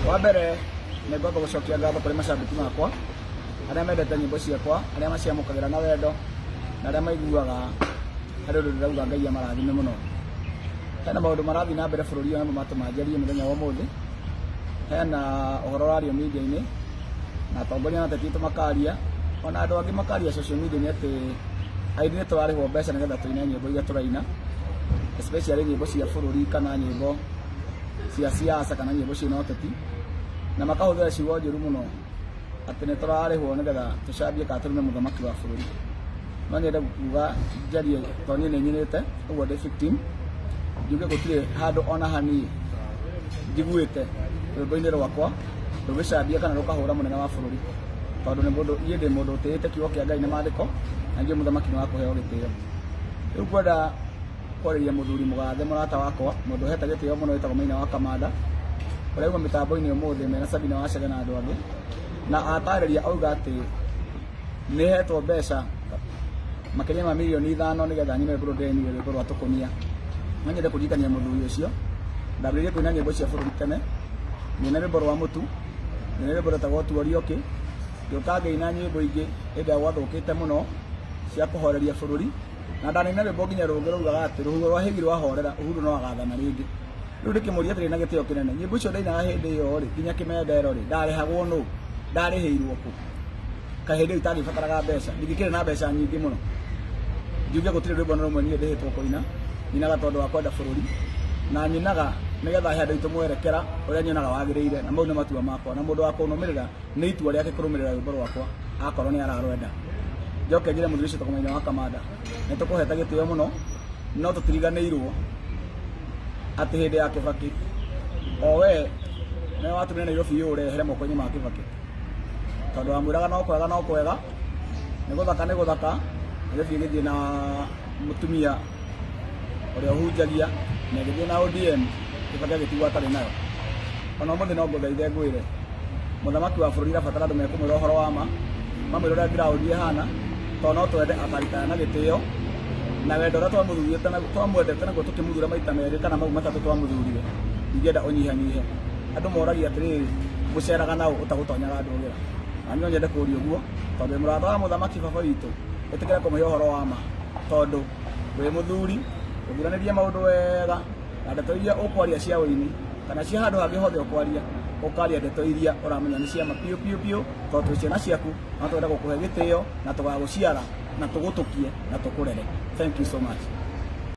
Wa mbere nĩ ngwamba gũcokia ngatho kũrĩ macambĩki makwa arĩa mendete nyĩmbo ciakwa, arĩa maciamũkagĩra na wendo na arĩa maiguaga harĩ ũndũ ndĩrauga Ngai amarathime mũno. Hena maũndũ marathiĩ na mbere bũrũri ũyũ nĩmo matũma njarie mũthenya wa ũmũthĩ. Hena ũhoro ũrario media-inĩ na atongoria na ateti aitũ makaria ona andũ angĩ makaria social media-inĩ atĩ aini nĩ tũrarĩhwo mbeca nĩgetha tũine nyĩmbo iria tũraina, especially nyĩmbo cia bũrũri kana nyĩmbo cia siasa kana nyĩmbo ciĩna ũteti, na makahũthĩra ciugo njũru mũno atĩ nĩ tũrarĩhwo nĩgetha tũcambie kana tũrume mũthamaki wa bũrũri. No nyende kuga njarie tondũ niĩ nĩ nyinĩte ũguo ndĩ victim, njuge gũtirĩ handũ ona haniĩ njiguĩte rwĩmbo-inĩ rwakwa rũgĩcambia kana rũkahũra mũnene wa bũrũri, tondũ nĩ mũndũ niĩ ndĩ mũndũ ũtĩĩte kiugo kĩa Ngai na maandĩko, na ndiũĩ mũthamaki nĩ wa kũheo gĩtĩo. Rĩu ngwenda kwarĩria mũthuri mũgathe mũrata wakwa, mũndũ ũhete gĩtĩo mũno wĩtagwo Maina wa Kamanda, ũrĩa auma mĩtambo-inĩ ũmũthĩ mena Sabina wa Chege na andũ angĩ, na atarĩria auga atĩ nĩ hetwo mbeca makĩria ma mirioni 5 nĩgetha nyine rwĩmbo rũrũ ndĩrainire, rwĩmbo rwa tũkũnia. No nyende kũririkania mũthuri ũcio ndambĩrĩirie kũina nyĩmbo cia bũrũri tene, ngĩina rwĩmbo rwa mũtu, ngĩina rwĩmbo rwetagwo tuorio kĩ, ngĩũka ngĩina nyĩmbo ingĩ hĩndĩ ĩrĩa gwathũkĩte mũno cia kũhoreria bũrũri, na ndanina rwĩmbo nginya rũngĩ raugaga atĩ rũhuho rwa hĩgi rwahorera Uhuru no agathana rĩngĩ. Rĩu ndĩkĩmũria atĩrĩ na gĩtĩo kĩnene, nyĩmbo icio ndainaga hĩndĩ ĩyo rĩ, nginya kĩmendero rĩ, ndarĩhagwo nũ? Ndarĩhĩirwo kũ? Kaĩ hĩndĩ ĩyo itangĩbataraga mbeca? Ndingĩkĩrĩ na mbeca nyingĩ mũno. Njuge gũtirĩ rwĩmbo na rũmwe niĩ ndĩhĩtwo kũina, nyinaga tondũ wa kwenda bũrũri, na nyinaga nĩgetha he andũ aitũ mwerekera ũrĩa nyonaga wagĩrĩire, na mau nĩ matua makwa, na mũndũ wa kũnũmĩrĩra nĩ itua rĩake kũrũmĩrĩra rwĩmbo rwakwa akorwo nĩ ararwenda. Njoke njĩre mũthuri ũcio Maina wa Kamanda, nĩ tũkũhete gĩtĩo mũno, no tũtiriganĩirwo atĩ hĩndĩ ya Kĩbakĩ o we nĩwe watũmire Nairobi yũre yehere moko-inĩ ma Kĩbakĩ, tondũ wamwĩraga no kwega no kwega, nĩ gũthaka nĩ gũthaka, Nairobi ĩgĩthiĩ na mũtumia ũrĩa ũhunjagia na ĩgĩthiĩ na ODM, Kĩbakĩ agĩtigwo atarĩ nayo. Ona ũmũthĩ no ngũthaithe ngwĩre mũthamaki wa bũrũri arabatara andũ mekũmwĩra ũhoro wa ma, mamwĩre ũrĩa ground ĩhana, tondũ no twende akaritaya na gĩtĩo na wendo ũrĩa twamũthurĩte na twamwendete naguo tũkĩmũthura maita merĩ kana mau matatũ twamũthurire, ndingĩenda ũnyihanyihe. Andũ moragia atĩrĩrĩ, mũceraga naũ ũtagũtonyaga ndũgĩra? Na niĩ no nyende kũria ũguo, tondũ wĩ mũrata wa mũthamaki baba witũ, ĩtĩkĩra kũmũhe ũhoro wa ma, tondũ wĩ mũthuri, ũthuranĩrie maũndũ wega, na ndeto iria ũkwaria cia ũini kana cia handũ hangĩ hothe ũkwaria, ũkaria ndeto iria ũramenya nĩ cia ma piũ piũ piũ, tondũ twĩ ciana ciaku no twende gũkũhe gĩtĩo na tũgagũciara na tũgũtũkie na tũkũrere. Thank you so much.